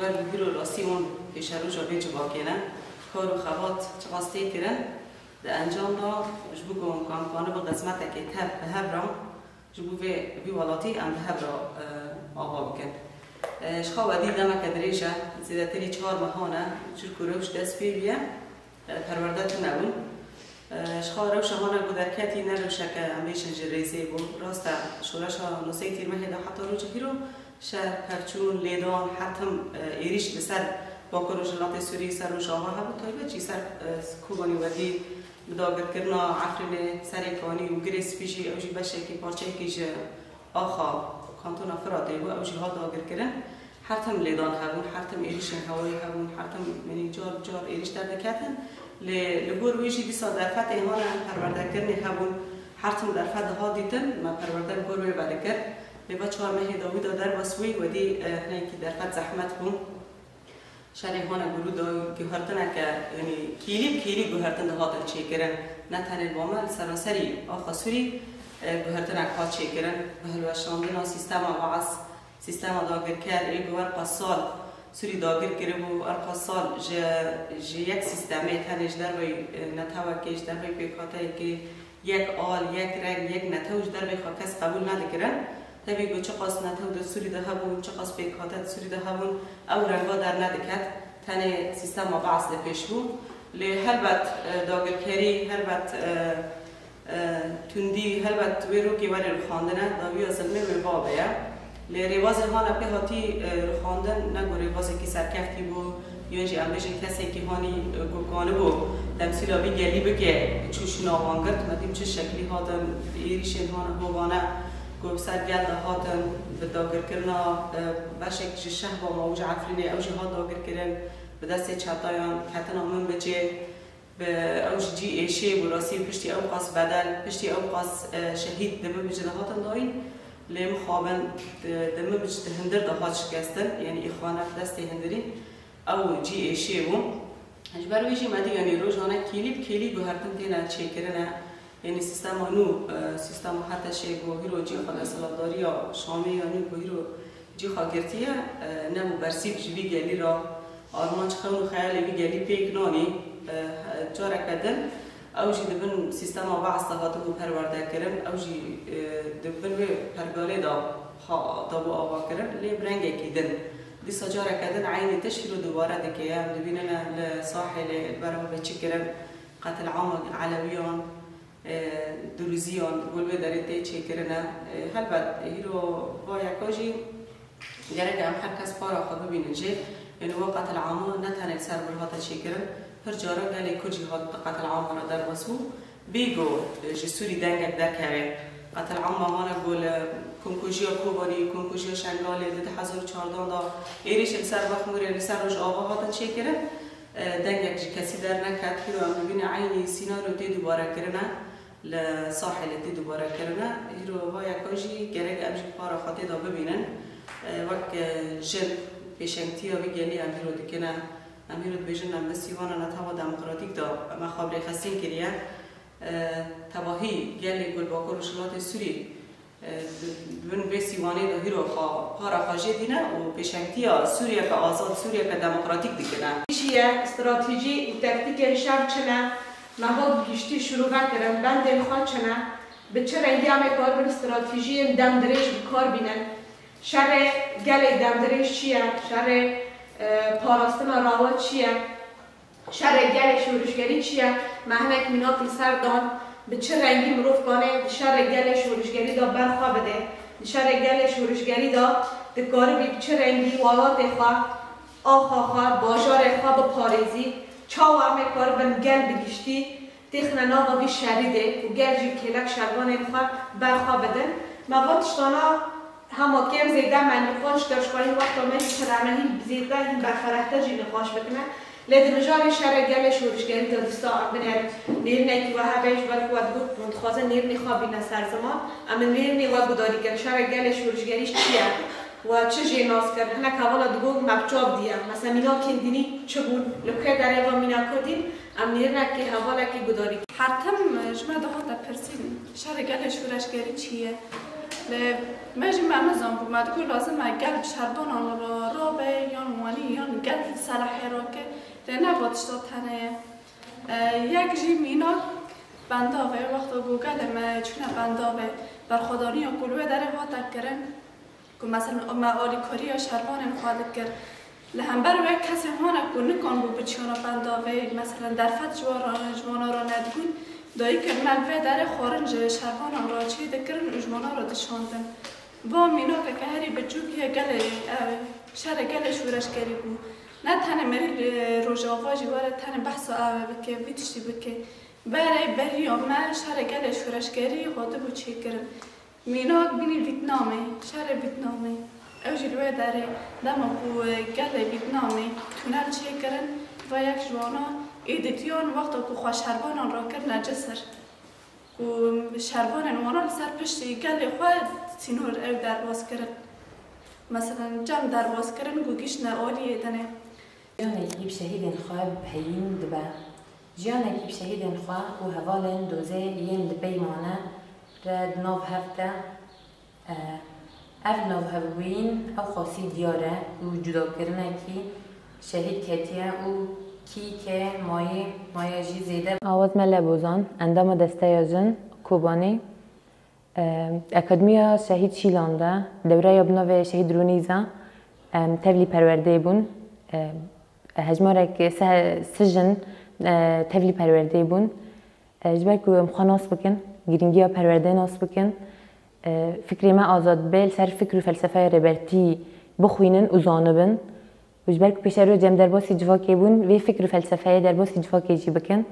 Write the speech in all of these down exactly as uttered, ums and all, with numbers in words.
Ber bi hîr û rastî wan pêşeroja vê civakê ne. Kar û xebat çiqas tê kirin, di encam de ji bo ku em kanibin xizmetekê tev bi hev re ji bo vê, vî welatî em bi hev re, e, ava bikin. E, ji xwe wedî demeke dirêj e, zêdetirî çar mehan e, çirk û rewş dest pê bûye, e, perwerde tune bûn. E, ji xwe rewşa hana ku derketî ne rewşeke, em bêjin, ji rêzê bû. Rast e, şoreşa nûsey Tîrmehê de heta roja hîro şer, pevçûn, lêdan, her tim, e, êrîş li ser Bakur Rojhilatê Sûrî, ser Rojava hebû, taybet jî ser, e, Kobanî Wedî, bi dagirkirina Efrînê, Serê Kanî û Girê Spî jî, ew jî beşekî, parçeyekî ji axa kantona Firatê bû, ew jî hat dagirkirin. Her tim lêdan hebûn, her tim êrîşên hewayî hebûn, her tim, yanî car bi car êrîş derdiketin. Lê li gor wê jî dîsa derfetê hane perwerdekirinê hebûn. Her tim derfet dihat dîtin, me perwerde li gor wê vedikir. Lê va çar mehê dawî de derbas bûyî, wedî, e, hinekî derfet zehmet bû. Şerê hane gurû da guhertineke, yanî kêlî bi kêlî guhertin dihatin çêkirin. Ne tenê li ba me, li seranserî axa Sûrî, e, guhertinek hat çêkirin. Bi hilweşandina sîstema Baas, sîstema dagirker, ê ku erqa sal Sûrî dagir kiribû, erqa sal ji, ji yek sîstemê, tenê ji derveyî, e, netewekê, ji derveyî pêkhateyekê, yek al, yek reng, yek netew ji dervê xwe kes qebûl nedikirin. Tevî ku çiqas netew di Sûrî de hebûn, çiqas pêkhate di Sûrî de hebûn, ew renga dernediket. Tenê sîstema Baas li pêş bû. Lê helbet, e, dagirkerî, helbet, e, e, tundî, helbet wê rokê were rixandine, dawiya zilmê wê va be ye. Lê rêbazê hane pê hatî, e, rixandin, ne ku rêbazekî serkeftî bû, yan jî em bêjin kesekî hanî, e, ku kanibû temsîla vî gelî bike, çû şûna wan girt. Me dî bi çi şeklî hatin, êrîşên hane hovane ku bi ser gel de hatin, bi dagirkirina, e, beşek ji şehba ma û ji Efrînê, ew jî hat dagirkirin, bi destê çetayan ketina Minbicê. Bi ew ji cî êşê bû, rastî piştî ew qas bedel, piştî ew qas, e, şehîd di Minbicê de hatin dayîn. Lê mixabin di, di Minbic di hundir de hat şikestin, yanî îxanet destê hundirî. Ew cî êşê bû. Ji ber wê jî me dî, yanî rojane kêlî bi kêlî guhertin têne çêkirine. Yanî sîstema nû, e, sîstema Herteşê ku hîro cî xwe desthilatdariya Şamê ya nû ku hîro cî xwe girtiye, e, nebû bersîv ji vî gelî re. Armanc, xewn û xeyalê vî gelî pêk nanî. E, he-, careke din ew jî di bin sîstema Baas de hatibû perwerdekirin, ew jî, e, di bin wê pergalê de ha-, dabû avakirin, lê bi rengekî din. Dîsa careke din eynî tişt hîro dubare dike. Em dibînine li Sahêlê li ber ve çi kirin, qetilama Elewiyan, e, Durûziyan, li gor vê derê tê çêkirine. E, helbet, hîro va yeka jî gerek em her kes para xwe bibînin jê. Yanî wa qetilama ne tenê li ser vir hate çêkirin, pir caran gelê Kurd jî hat di qetilama re derbas bû. Bê ku, e, ji Sûrî dengek derkeve. Qetilama hane ku li komkujiya Kobanî, komkujiya Şengalê di du hezar û çardan de, êrîşên li ser Bexmûrê, li ser Rojava hatin çêkirin. E, dengek ji kesî derneket. Hîro em dibîne eynî sînaryo tê dubare kirine, li Sahêlê tê dubare kirine. Hîro va yeka jî gerek em jî para xwe tê de bibînin. E, wek, e, jin pêşengtiya vî gelî em hîro dikine. Em hîro dibêjin em bi sîvana netewa demokratîk de me xwe bi rêxistin kiriye. E, tevahî gelê ku li Bakur Rojhilatê Sûrî Di bin vê sîwanê de hîro xwe para xwe jê dîne û pêşengtiya Sûriyeke azad, Sûriyeke demokratîk dikine. Çi ye, stratejî û tektîkên şer çi ne? Me bo bi giştî şirove kirin, bendên xwe çi ne? Bi çi rengî em ê karibin stratejiyên demdirêj bi kar bînin? Şerê gelê demdirêj çi ye? Şerê, e, parastina rawa çi ye? Şerê gelê şorişgerî çi ye? Me hinek mînak li ser dan, bi çi rengî mirov kane di şerê gelê şorişgerî de berxwe bide? Di şerê gelê şorişgerî de dikaribî bi çi rengî welatê xwe, axa xwe, bajarê xwe biparêzî? Çawa em ê karibin gel bi giştî têxine nava vî şerî de û gel jî kêlek şervanên xwe berxwe bidin? Me van tiştana Hema kêm zêde me nîqaş kir, ji xwe hîn wexta me jî pir e, me hîn zêde, hîn berferehtir jî nîqaş bikine. Lê di mijarê şerê gelê şorişgerî de dîsa em binêrin nêrînekî we hebe, ji ber ku we digot, hûn dixwazin nêrînê xwe bîne ser ziman, em ê nêrînê we gudarî kin. Şerê gelê şorişgerî çi ye? We çi jê nas kir? Hinek hevala digot, me bi çav diye. Mesela mînakên dînî çi bûn? Li kê derê ve mînaka dîn? Em nêrînekê hevalekê gudarî kin. Her tim ji me dihate pirsîn, şerê gelê şoreşgerî çi ye? Lê me jî me nizanbû, me digot lazim e gel bi şervanan re rabe, yan wanî, yan gel selahê rake, lê ne va tişta tenê ye. E, yek jî mînak bendavê, wexta ku gelê me çûne bendavê, berxwedaniya ku li wê derê hate kirin, ku mesela me alîkariya şervanên xwe dikir. Li hember wê kesên hane ku nikan bû biçiyana bendavê, mesela derfet ji wan re, ji wana re nedibûn, dayikên me li vê derê xwarin ji şervanan re çê dikirin û ji wana re dişandin. Va mînakeke herî biçûk yê gelê, ew, şerê gelê şoreşgerî bû. Ne tenê merî li Rojava jî were tenê behsa ew ê bike, vî tiştî bike. Berê beriya me şerê gelê şoreşgerî hatibû çêkirin. Mînak bînî Vîtnamê, şerê Vîtnamê. Ew jî li wê derê dema ku gelê Vîtnamê tunel çêkirin, va yek ji wana êdîtiyan wexta ku xwe şervanan rakirine Cisir, ku şervanên wana li ser piştî gelê xwe sînor ew derbas kirin. Meselen cem derbas kirin ku gihîştine aliyê dinê. Jiyanekî bi şehîdên xwe bi heyîn dibe. Jiyanekî bi şehîdên xwe û hevalên dozê yên di peymane re di nav hev de, e, ev navhevbûyîn ew xwasî diyar e û cudakirinekî şehîd ketiye û kî kê mayê maye jî zêde. Awaz Mele Bozan, endama Desteya Jin Kobanê. Em, Akademiya Şehîd Şîlan de dewreya bi navê Şehîd Rûnîza, em, tevlî perwerdeyê bûn. Em, hejmarek se-, sijin, e, tevlî perwerdeyê bûn. E, ji ber ku em xwe nas bikin, girîngiya perwerdeyê nas bikin, e, fikrê me azad be, li ser fikr û felsefeya Rêbertî bixwînin û zanibin. Û ji ber ku pêşerojê em derbasî civakê bûn, vê fikr û felsefeyê derbasî civakê jî bikin.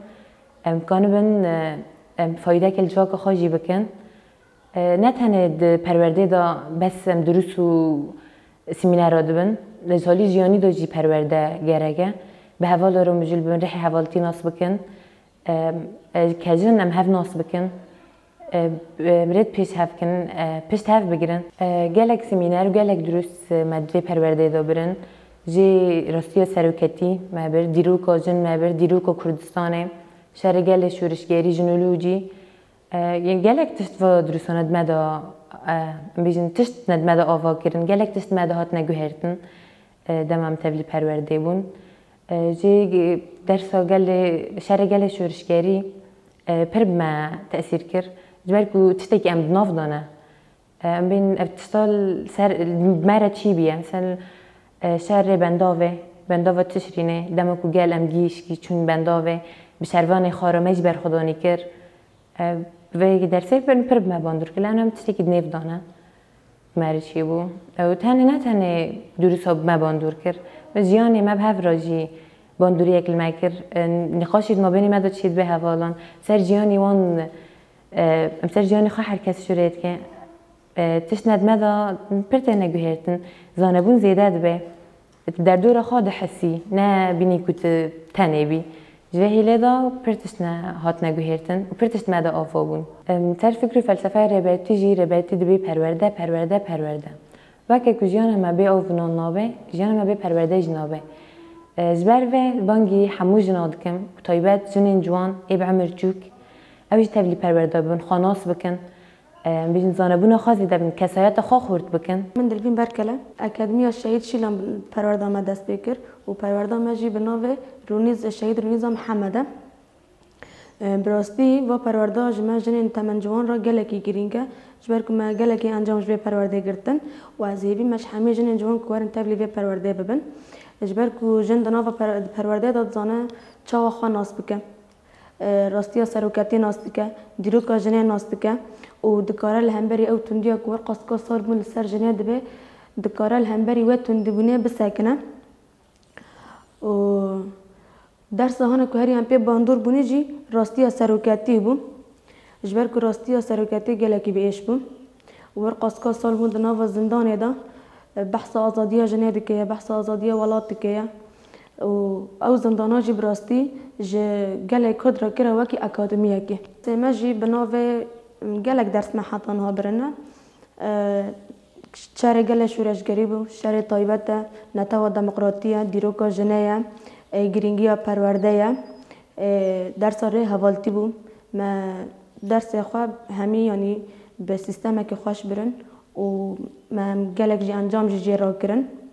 Em kanibin, e, em faydeke li civaka xwe jî bikin. E, ne tenê di perwerdê de bes em durus û semînera dibin. Li salî jiyanî de jî perwerde gerek e. Bi hevala re mijûl bibin, rihê hevaltî nas bikin. E, e, ke jin em hev nas bikin. E, e, mirêd pêş hev kin, e, pişt hev bigirin. E, gelek semîner û gelek durust, e, me di vê perwerdeyê de birin. Jê rastiya seroketî me bir, dîroka jin me bir, dîroka Kurdistanê, şerê gelê şorişgerî, jinolojî. E, yên gelek tişt va durusana di me de, e, em bêjin tişt ne di me de ava kirin, gelek tişt me de hatine guhertin, e, dema em tevlî perwerdê bûn. E, jê dersa gelê, şerê gelê şorişgerî, e, pir bi me tesîr kir. Ji ber ku tiştekî em di nav de ne. E, em bên ev tişta li ser, li me re çî bîye. Misal, e, şerê bendavê, bendava Tişrînê, dema ku gel em gihîşkî çûn bendavê, bi şervanê xwe re me jî berxwedanî kir. E, vê yekê dersê pir, pir bi me bandor kir. Lê em tiştekî di nêv dane. Merî çêbû. Ew tenê ne tenê durisa bi me bandor kir. Bi jiyanê me bi hev re jî bandoriyek li me kir. E, nîqaşî di mabênê me de çêdibe hevalan. Ser jiyanê wan, e, em ser jiyanê xwe her kes şûrê dike. E, tişt ne di me de pir têne guhêrtin. Zanebûn zêde dibe. Di derdora xwe dihesî, ne bînî ku tu tenê bî. Ji vê hêlê de pir tişt ne hatine guhêrtin û pir tişt me de ava bûn. Em, ser fikr û felsefeya Rêbertî jî, Rêbertî dibê perwerde, perwerde, perwerde. Weke ku jiyana me bê av û nan nabe, jiyana me bê perwerde jî nabe. E, ji ber vê bangî hemû jina dikim, taybet jinên ciwan ê bi emir çûk, ew jî tevlî perwerde bibin, xwe nas bikin. Em bêjin zanebûna xwe zêde bin, kesayeta xwe xurt bikin. Min Dilbîn Berkele, Akademiya Şehîd Şîlan perwerda me dest pê kir û perwerda me jî bi navê Rûnîz, Şehîd Rûnîza Mihemed e. Em, bi rastî va perwerda ji me jinên temenciwan re gelekî girîng e, ji ber ku me gelekî encam ji vê perwerdê girtin û ez hêvî me ji hemî jinên ciwan ku werin tevlî vê perwerdê bibin. Ji ber ku jin di nava per-, perwerdê de dizane çawa xwe nas bike. E, rastiya seroketiyê nas dike, dîroka jinê nas dike û dikare li hemberî ew tundiya ku werqa sika sal bûn li ser jinê dibe, dikare li hemberî wê tundibûnê bisekine. Û dersa hane ku herî em pê bandor bûnê jî rastiya seroketiyê bû. Ji ber ku rastiya seroketiyê gelekî bi êş bû. Werqa sika sal bûn di nava zindanê de, e, behsa azadiya jinê dike ye, behsa azadiya welat dike ye. Û ew zindana jî bi rastî ji gelê Kurd re kire wekî akademiyekê. Sê me jî bi navê, em, gelek ders me heta niha birine. E, şerê gelê şoreşgerî bû, şerê taybet e, netewa demokratî ye, dîroka jinê ye, e, girîngiya perwerde ye. E, dersa rêhevaltî bû. Me dersê xwe hemî, yanî bi sîstemekî xweş birin û me gelek jî encam jî jê re kirin.